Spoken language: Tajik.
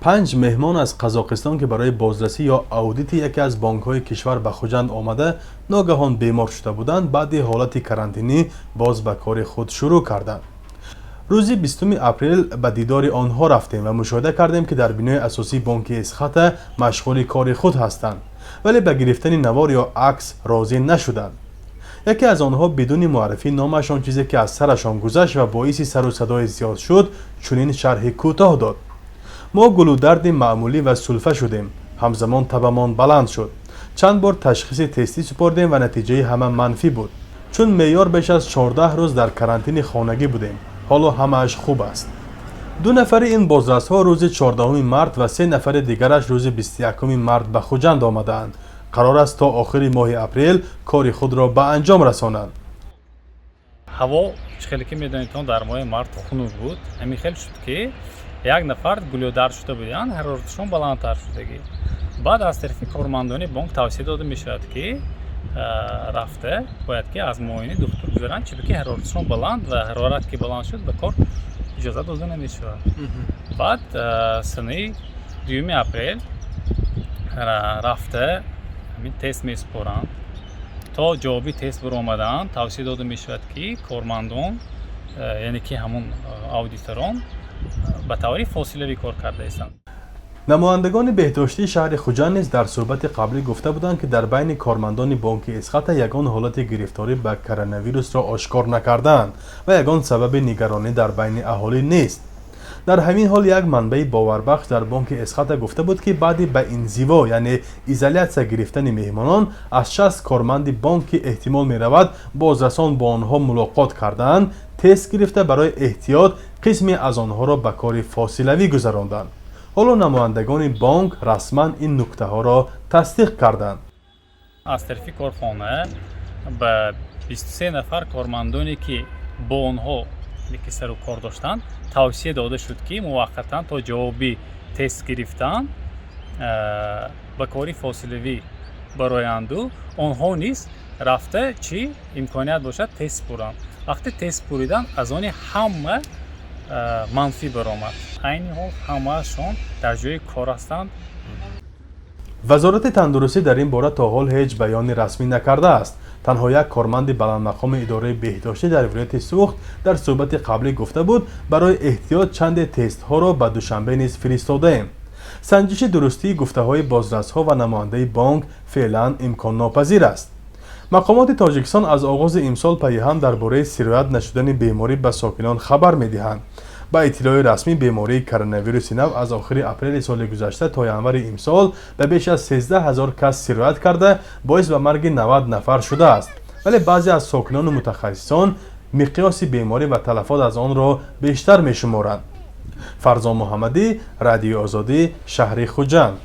Панҷ меҳмон аз Қазоқистон, ки барои бозрасӣ ё аудити яке аз бонкҳои кишвар ба Хуҷанд омада, ногаҳон бемор шуда буданд, баъди ҳолати карантинӣ боз ба кори худ шурӯъ карданд. Рӯзи 20 апрел ба дидори онҳо рафтем ва мушоҳида кардем, ки дар бинои асосии бонки Эсхата машғули кори худ ҳастанд, вале ба гирифтани навор ё акс розӣ нашуданд. Яке аз онҳо бидуни муаррифии номаш он чизе, ки аз сарашон гузашт ва боиси сару садои зиёд шуд, чунин шарҳи кӯтоҳ дод: «Мо гулударди маъмулӣ ва сулфа шудем, ҳамзамон табамон баланд шуд. Чанд бор ташхиси тестӣ супордем ва натиҷаи ҳама манфӣ буд. Чун меъёр беш аз 14 рӯз дар карантини хонагӣ будем. Ҳоло ҳамааш хуб аст». Ду нафари ин бозрасҳо рӯзи 14 март ва се нафари дигараш рӯзи 21 март ба Хуҷанд омадаанд. Қарор аст, то охири моҳи апрел кори худро ба анҷом расонанд. Ҳаво, чӣ хеле ки медонедтон, дар моҳи март хунук буд. Ҳамин хел шуд, ки як нафар гулӯдард шуда буданд, ҳароратшон баландтар шудагӣ. Баъд аз тарафи кормандони бонк тавсия дода мешавад, ки рафта бояд ки аз муоини духтур гузаранд, чунки ҳароратшон баланд ва ҳарорат ки баланд шуд, ба кор иҷозат дода намешавад. Баъд санаи 2 апрел рафта ҳамин тест месупоранд. То ҷавоби тест баромадан тавсия дода мешавад, ки кормандон, яъне ки ҳамон аудиторон, ба таври фосилавӣ кор карда истанд. Намояндагони беҳдоштии шаҳри Хуҷанд низ дар суҳбати қаблӣ гуфта буданд, ки дар байни кормандони бонки Эсхата ягон ҳолати гирифторӣ ба коронавирусро ошкор накардаанд ва ягон сабаби нигаронӣ дар байни аҳолӣ нест. Дар ҳамин ҳол як манбаи боварбахш дар бонки Эсхата гуфта буд, ки баъди ба инзиво, яъне изолятсия гирифтани меҳмонон, аз 60 корманди бонк, ки эҳтимол меравад, бозрасон бо онҳо мулоқот кардаанд, тест гирифта, барои эҳтиёт қисме аз онҳоро ба кори фосилавӣ гузаронданд. Ҳоло намояндагони бонк расман ин нуктаҳоро тасдиқ карданд. Аз тарафи корхона ба 23 нафар кормандоне, ки бо онҳо ки сару кор доштанд, тавсия дода шуд, ки муваққатан то ҷавоби тест гирифтан ба кори фосилавӣ бароянду онҳо низ рафта, чӣ имконият бошад, тест супоранд. Вақте тест супоридан, аз они ҳама манфӣ баромад. Айни ҳол ҳамаашон дар ҷои кор ҳастанд. Вазорати тандурустӣ дар ин бора то ҳол ҳеҷ баёни расмӣ накардааст. Танҳо як корманди баландмақоми идораи беҳдоштӣ дар вилояти Суғд дар суҳбати қаблӣ гуфта буд, барои эҳтиёт чанде тестҳоро ба Душанбе низ фиристодаем. Санҷиши дурустии гуфтаҳои бозрасҳо ва намояндаи бонк феълан имконнопазир аст. Мақомоти Тоҷикистон аз оғози имсол пайҳам дар бораи сироят нашудани беморӣ ба сокинон хабар медиҳанд. Ба иттилои расмӣ, бемории коронавируси нав аз охири апрели соли гузашта то январи имсол ба беш аз 13 ҳазор кас сироят карда, боис ба марги 90 нафар шудааст. Вале баъзе аз сокинону мутахассисон миқёси беморӣ ва талафот аз онро бештар мешуморанд. Фарзон Муҳаммадӣ, Радиои Озодӣ, шаҳри Хуҷанд.